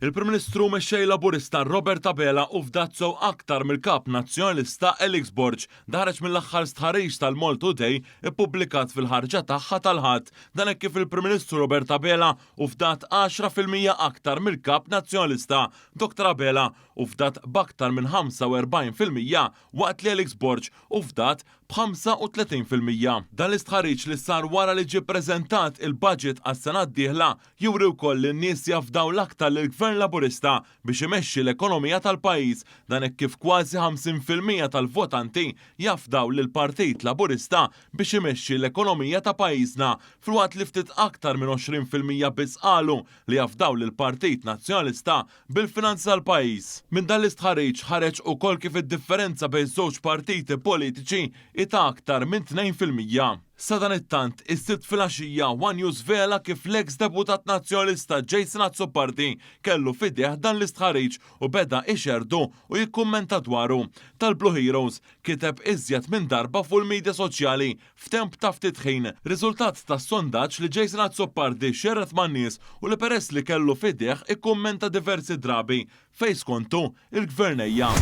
Il-Prim Ministru u Mexxej Laburista Robert Abela hu fdat sew aktar mill-Kap Nazzjonalista Alex Borg. Dan ħareġ mill-aħħar stħarriġ tal-Maltoday ippubblikat fil-ħarġa tagħha tal-Ħadd. Dan hekk kif il-Prim Ministru Robert Abela hu fdat 10% aktar mill-Kap Nazzjonalista Dr Abela hu fdat b'aktar minn 45% waqt li Alex Borg hu fdat b'35%. Dan l-istħarriġ li sar wara li ġie ppreżentat il-budget għas-sena d-dieħla juri wkoll li n-nies jafdaw l-aktar lill-Gvern Laburista biex imexxi l-ekonomija tal-pajjiż, dan hekk kif kważi 50% tal-votanti jafdaw lill-Partit Laburista biex imexxi l-ekonomija ta' pajjiżna filwaqt li ftit aktar minn 20% biss qalu li jafdaw lill-Partit Nazzjonalista bil-finanzi tal-pajjiż. Minn dan l-istħarriġ ħareġ ukoll kif id-differenza bejn żewġ partiti politiċi hi ta' aktar minn 2%. Sadanittant, is-Sibt filgħaxija, one News żvela kif l-eks Deputat Nazzjonalista Jason Azzopardi kellu f'idejh dan l-istħarriġ u beda ixerrdu u jikkummenta dwaru. Tal-Blue Heroes kiteb iżjed minn darba fuq il-midja soċjali F'temp ta' ftit ħin, riżultat tas-sondaġġ li Jason Azzopardi xerred man-nies u li peress li kellu f'idejh ikkummenta diversi drabi fejn skontu, il-Gvern għejja.